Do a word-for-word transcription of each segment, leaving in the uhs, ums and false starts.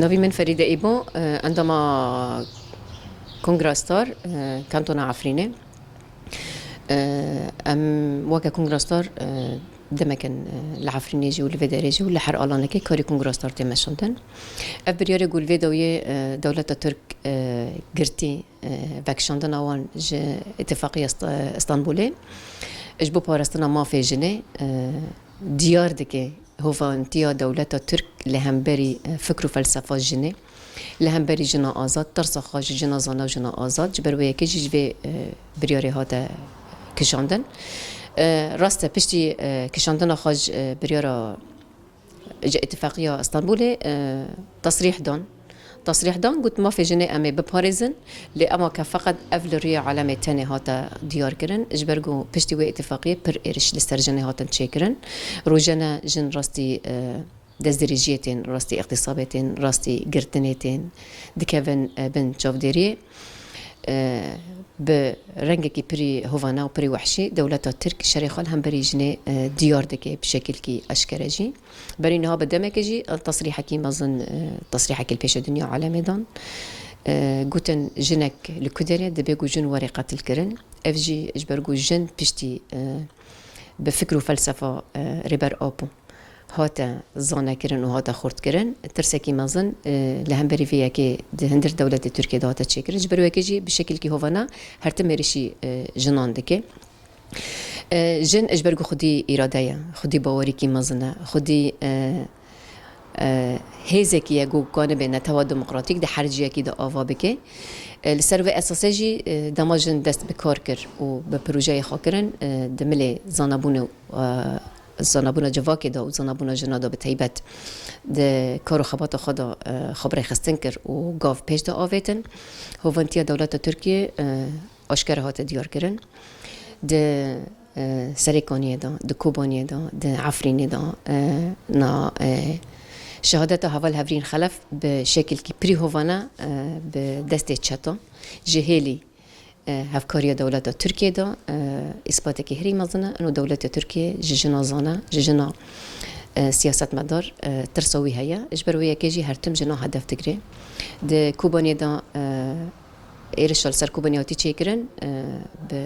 Navî min Ferîde Îbo, e, endama Kongra Star, e, Kantona Efrînê. E, em weke Kongra Star, e, demekin, e, li Efrînê jî û li vê derê jî û li her alanekê karê Kongra Star tê meşandin. Ev biryarê ku li vê dawiyê, e, dewleta Tirk, e, girtî, e, vekişandina wan ji Îtifaqiya St-, Stenbolê ji bo parastina mafê jinê, e, diyar dike hovantiya dewleta Tirk li hemberî, e, fikr û felsefa jinê, li hemberî jina azad, tirsa xwe ji jina zana û jina azad, ji ber wê yekê jî ji vê, e, biryarê hate kişandin. E, rast e, piştî, e, kişandina xwe ji, e, biryara ji Îtifaqiya Stenbolê, e, tesrîh dan. Tesrîh dan, got, mafê jinê em ê biparêzin, lê ema ke feqet ev li rûyê alemê tenê hate diyar kirin, ji ber ku piştî wê îtifaqiyê pir êriş li ser jinê hatin çêkirin. Rojane jin rastî, e, destdirêjiyê tên, rastî îqtîsabê tên, rastî girtinê tên, dikevin, e, bin çavdêriyê. E, bi rengekî pirî hovana û pirî wehşî dewleta Tirk şerê xwe li hemberî jinê, e, diyar dike bi şekilkî eşkere jî. Berî niha bi demekê jî, e, tesrîhekî mezin, e, tesrîhekî li pêşe dinya alemê dan. E, gotin, jinek li ku derê dibe ku jin were qetilkirin. Ev jî ji ber ku jin piştî, e, bi fikr û felsefa, e, Rêber Apo hate zanekirin û hate xurtkirin, tirsekî mezin, e, li hemberî vê yekê di hundir dewletê Tirkiyê de hate çêkirin. Ji ber wê yekê jî bi şekilkî hovana her tim êrişî, e, jinan dike. E, jin ji ber ku xwedî îrade ye, xwedî bawerîkî mezin e, xwedî, e, e, hêzekî ye ku kanibe netewa demokratîk di her ciyekî de ava bike. E, li ser vê esasê jî, e, dema jin dest bi kar kir û bi projeyê xwe kirin, e, di milê zanabûnê û, e, zanabûna civakê de û zanabûna jina de bi taybet di kar û xebata xwe de, e, xwe bi rêxistin kir û gav pêş de avêtin. Hovantiya dewleta Tirkiyê, e, aşkere hate diyar kirin. Di, e, Serêkaniyê de, di Kobaniyê de, di Efrînê de, e, na, e, şehadeta heval Hevrîn Xelef bi şekilkî pirî hovane, e, bi destê çeta ji hêlî, e, hevkariya dewleta Tirkiyê de, e, îspatekî herî mezin e. Ino dewleta Tirkiyê ji jina zana, ji jina, e, siyasetmedar, e, tirsa wî heye. Ji ber wê yekê jî her tim jina hedef digire. Di Kobaniyê de, e, êrişa li ser Kobaniyê hatî çêkirin, e, bi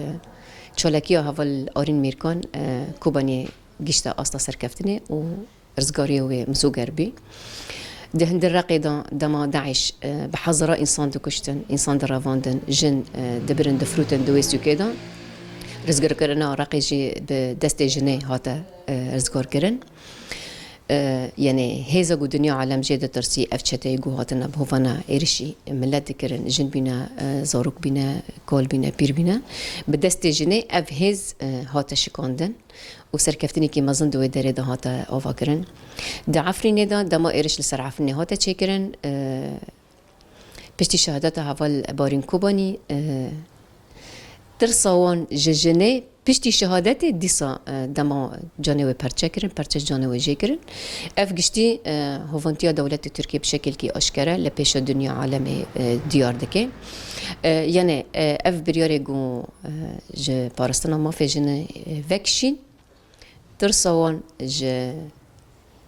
çalakiya heval Arîn Mîrkan, e, Kobaniyê gişte asta serkeftinê û rizgariyê wê misoger bî. Di hundir Reqê de dema DAIŞ, e, bi hezara însan dikuştin, însan direvandin, jin, e, dibirin, difrûtin di wê sûkê de. Rizgarkirina Reqê jî bi destê jinê hate, e, rizgarkirin. E, yanî hêza ku dinya alem jê ditirsî, ev çeteyê ku hatine bi hovana êrişî milet dikirin, jin bîne, e, zarok bîne, kal bîne, pîr bîne, bi destê jinê ev hêz, e, hate şikandin û serkeftinekî mezin di wê derê de hate avakirin. Di Efrînê de dema êriş li ser Efrînê hate çêkirin, e, piştî şehadeta heval Barîn Kobanî, e, tirsa wan ji jinê piştî şehadetê dîsa, e, dema canê wê perçe kirin, perçe ji canê wê jê kirin. Ev giştî, e, hovantiya dewletê Tirkiyê bi şekilkî aşkere li pêşa dinya alemê, e, diyar dike. E, yanî, e, ev biryarê ku, e, ji parastina mafê jinê, e, vekişîn, tirsa wan ji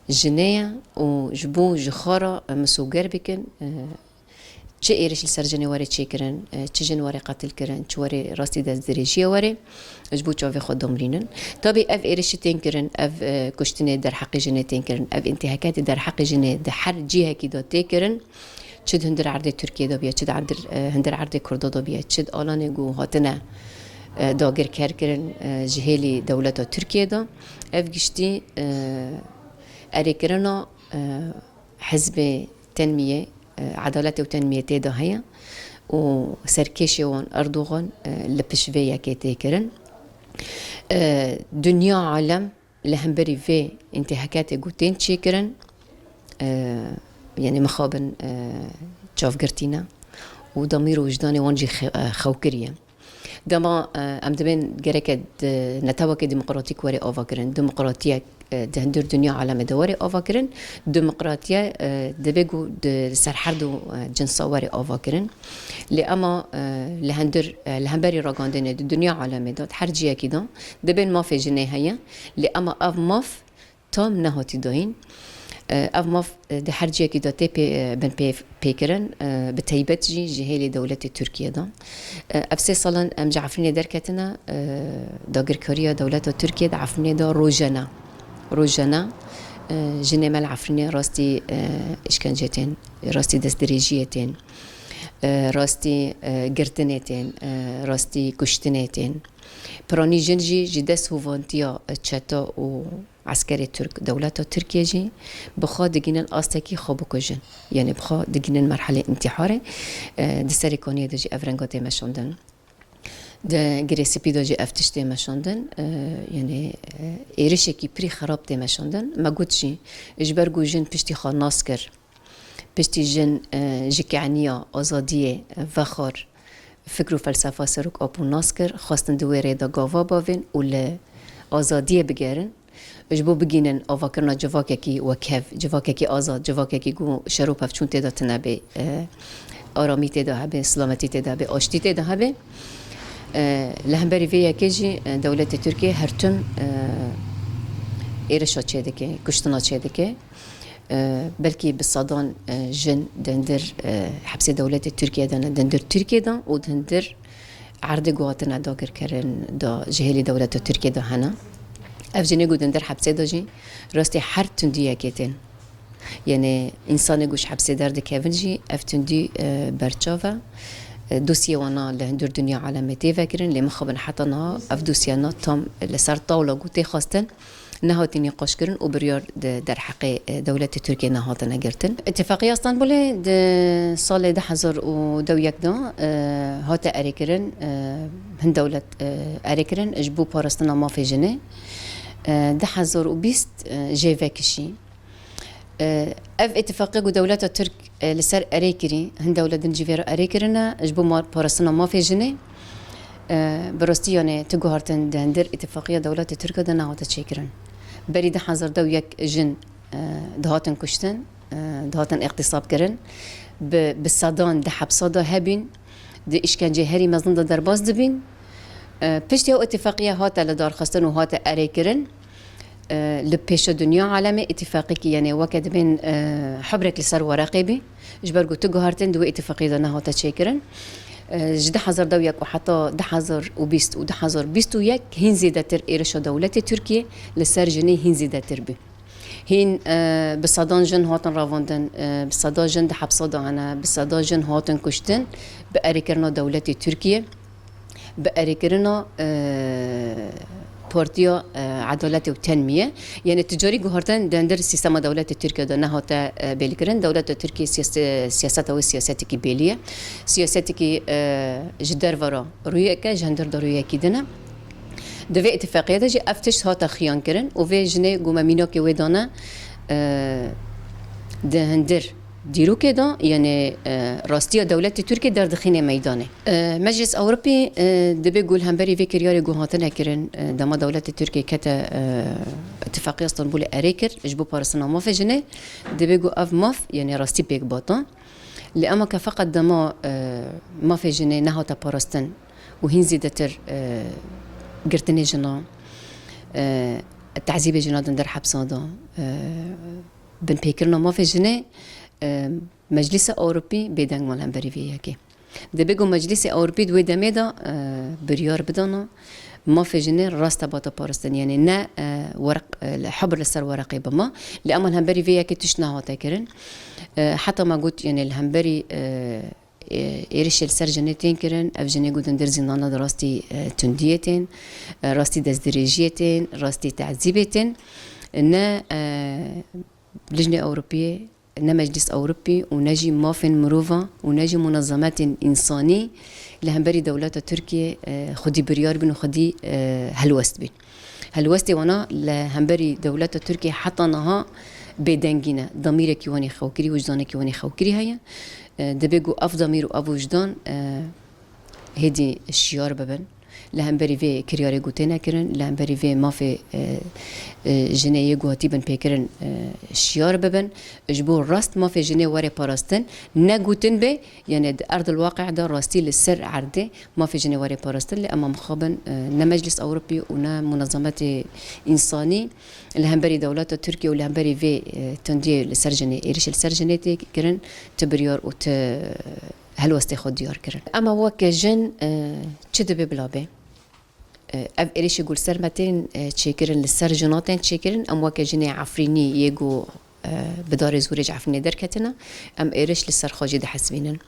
jinê ye û ji bo ji xwe re, e, misoger bikin, e, çi êriş li ser jinê were çêkirin, e, çi jin were qetil kirin, çi were rastî destdirêjiyê were, ji bo çavê xwe domrînin. Tabî ev êrişî tên kirin, ev, e, kuştinê derheqê jinê tên kirin, ev întîhakatê derheqê jinê di her cihekî de tê kirin. Çi di hundir erdê Tirkiyê de biye, çi di erdê, e, hundir erdê Kurda de biye, çi di alanê ku hatine, e, dagirker kirin, e, ji hêlî dewleta Tirkiyê de. Ev giştî, e, erêkirina, e, hizbê tenmiyê, e, edaletê û tenmiyê tê de heye û serkêşê wan Erdogan, e, li pişt vê yekê tê kirin. E, dinya alem li hemberî vê întîhakatê ku tên çêkirin, e, yanî mixabin, e, çavgirtî ne û demîr û wijdanê wan jî xe-, e, xew kiriye. Dema, e, em dibên gereke di netewekê demokratîk were avakirin, demokratiyek, e, di hundir dinya alemê de were avakirin, demokratiye, e, divê ku di ser her du, e, cinsa were avakirin. Lê ema, e, li hundir, e, li hemberî ragandinê di dinya alemê de, di her ciyekî de, dibên mafê jinê heye. Lê ema ev maf tam nehatî dayîn. E, ev maf, e, di her ciyekî de tê pê, e, bin pê, pê kirin, e, bi teybet jî ji hêlê dewletê Tirkiye de. E, ev sê salan em ji Efrînê derketine, e, dagirkariya dewleta Tirkiye di Efrînê de rojane. Rojane, e, jinê me li Efrînê rastî, e, îşkence tên, rastî destdirêjiyê tên, e, rastî, e, girtinê tên, e, rastî kuştinê tên. Piranî jin jî ji dest hovantiya çeta û eskerê Tirk, dewleta Tirkiye jî bi xwe digînin astekî xwe bikujin. Yanî bi xwe digînin merhelê întiharê. E, di Serê Kaniyê de jî ev renga tê meşandin. Di Girê Spî de jî ev tişt tê meşandin. E, yanî, e, êrişekî pirî xerab tê meşandin. Me got jî, ji ber ku jin piştî xwe nas kir, piştî jin, e, ji keniya azadiyê, e, vexwar, fikr û felsefa serok Apo nas kir, xwestin di wê rê de gava bavên û li azadiyê bigerin. Ji bo bigînin avakirina civakekî wekhev, civakekî azad, civakekî ku şer û pevçûn tê de tune bê, e, aramî tê de hebe, silametî tê de hebe, aştî tê de hebe. E, li hemberî vê yekê jî, e, dewletê Tirkiye her tim, e, êrişa çêdike, kuştina çêdike. E, belkî bi sedan, e, jin di hundir, e, hepsê dewletê Tirkiye de ne, di hundir Tirkiye de û di hundir erdê ku hatine dagirkirin de ji hêlî dewleta Tirkiye de hene. Ev jinê ku di hundir hepsê de jî rastî her tundiyekê tên. Yanî însanê ku ji hepsê derdikevin jî ev tundî, e, berçav e. E, dosyê wana li hundir dinya alemê tê vekirin, lê mixabin heta niha ev dosyana tam li ser tawla ku tê xwestin, nehatî nîqaşkirin û biryar di derheqê, e, dewletê Tirkiye nehatine girtin. Îtîfaqiya Stenbolê di salê du hezar û deh û yek de, e, hate erêkirin, e, hin dewlet, e, erêkirin ji bo parastina mafê jinê. E, du hezar û bîst, e, jê vekişî. E, ev îtîfaqiya ku dewleta Tirk, e, li ser erê kirî, hin dewlet din jî vê re erê kirine, ji bo ma-, parastina mafê jinê. E, bi rastî, yanê, tu guhartin di hundir îtîfaqiya dewletê Tirk de nehate çêkirin. Berî du hezar deh û yek jin, e, dihatin kuştin, e, dihatin îxtîsab kirin. Bi, bi sedan di hepsa de hebîn, di îşkenceyê herî mezin de derbas dibîn. E, piştî ew îtîfaqiye hate lidarxistin û hate erêkirin. E, li pêşa dinya alemê îtîfaqekî, yanê weke dibên, e, hibrek li ser wereqê bî. Ji ber ku tu guhartin di wê îtîfaqiyê de nehate çêkirin. E, ji du hezar deh û yek û heta du hezar û bîst û du hezar bîst û yek hîn zêdetir êrişa dewletê Tirkiye li ser jinê hîn zêdetir bî. Hîn, e, bi sedan jin hatin revandin, e, bi sedan jin di hepsa de hene, bi sedan jin hatin kuştin bi erêkirina dewletê Tirkiye. Bi erêkirina, e, Partiya, e, Edaletê û Tenmiyê, yanî tu carî guhartin di hundir sîstema dewletê Tirkiye de nehate, e, bêlkirin. Dewleta Tirkiye siyase-, siyaseta wê siyasetekî bêlî ye. Siyasetekî, e, ji derve re rûyeke, ji hundir de rûyekî din e. Di vê îtîfaqiyê de jî ev tişt hate xiyankirin û vê jinê ku me mînakê wê dane, e, di hundir dîrokê de, yanî, e, rastiya dewletê Tirkiye derdixîne meydanê. E, Meclis Ewropî, e, dibê ku li hemberî vê kiryarê ku hatine kirin, e, dema dewletê Tirkiye kete, e, Îtîfaqiya Stenbolê erê kir ji bo parastina mafê jinê, dibê ku ev maf, yanî rastî pêk bata. Lê ema ke feqet dema, e, mafê jinê nehate parastin û hîn zêdetir, e, girtinê jina, e, tezîbê jina di hundir hepsa de, e, binpêkirina mafê jinê, e, Meclîsa Ewropî bêdeng ma li hemberî vê yekê. Dibê ku Meclîsê Ewropî di wê demê de, e, biryar bidana, mafê jinê raste bata parastin. Yanî ne, e, wereq, e, li hebir li ser wereqê bima. Lê ema li hemberî vê yekê tişt nehate kirin. E, heta me got, yanî li hemberî, e, e, êrişê li ser jinê tên kirin, ev jinê ku di hundir zîndana de rastî, e, tundiyê tên, e, rastî destdirêjiyê tên, rastî tezîbê tên. Ne, e, Lijnê Ewropiyê, ne Meclis Ewropî û ne jî mafên mirova û ne jî munezemetên însanî li hemberî dewleta Tirkiye, e, xwedî biryar bin û xwedî, e, helwest bin. Helwestê wana li hemberî dewleta Tirkiye heta niha bêdengî ne. Damîrekî wan ê xewkirî, wijdanekî wan ê xewkirî heye. E, dibê ku ev damîr û ev wijdan, e, hêdî şiyar bibin. Li hemberî vê kiryarê ku têne kirin, li hemberî vê mafê, e, e, jinê yê ku hatî bin pêkirin, e, şiyar bibin. Ji bo rast mafê jinê were parastin, ne gotin bê, yanê di erdil waqî de rastî li ser erdê mafê jinê were parastin, lê ema mixabin, e, ne Meclis Ewropî û ne munezemetê însanî li hemberî dewleta Tirkiye û li hemberî vê, e, tundiyê li ser jinê, êrişê li ser jinê tê kirin, ti biryar û ti helwestê xwe diyar kirin. Ema weke jin, e, çi dibe bila be? E, ev êrişê ku li ser me tên, e, çêkirin, li ser jina tên çêkirin, em weke jinê Efrînî yê ku, e, bi darê zorê ji Efrînê derketine, em êriş li ser xwe jî dihesibînin.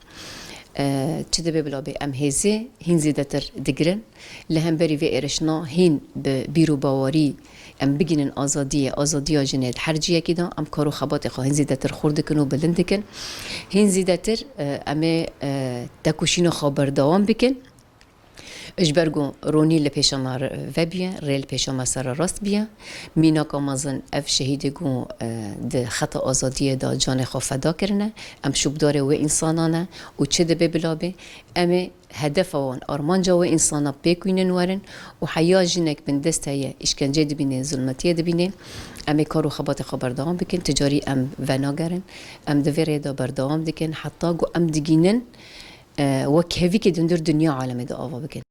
E, çi dibe bila be, em hêzê hîn zêdetir digirin. Li hemberî vê êrişna hîn bi bîr û bawerî em bigihînin azadiyê, azadiya jinê di her ciyekî de, em kar û xebatê xwe hîn zêdetir xurt dikin û bilind dikin. Hîn zêdetir, e, em ê, e, tekoşîna xwe berdewam bikin. Ji ber ku ronî li pêşa me re vebiye, rê li pêşa me sererast biye. Mînaka mezin ev şehîdê ku, e, di xeta azadiyê de canê xwe feda kirine. Em şûbdarê wê însanan e û çi dibe bila be, em ê hedefa wan, armanca wê însana pêk wînin werin û heya jinek bindest heye, îşkenceyê dibîne, zulmetiyê dibîne, em ê kar û xebatê xwe berdewam bikin, ti carî em venagerin, em di vê rê de berdewam dikin, heta ku em digînin, e, wek hevîkê di hundir dinya alemê de ava bikin.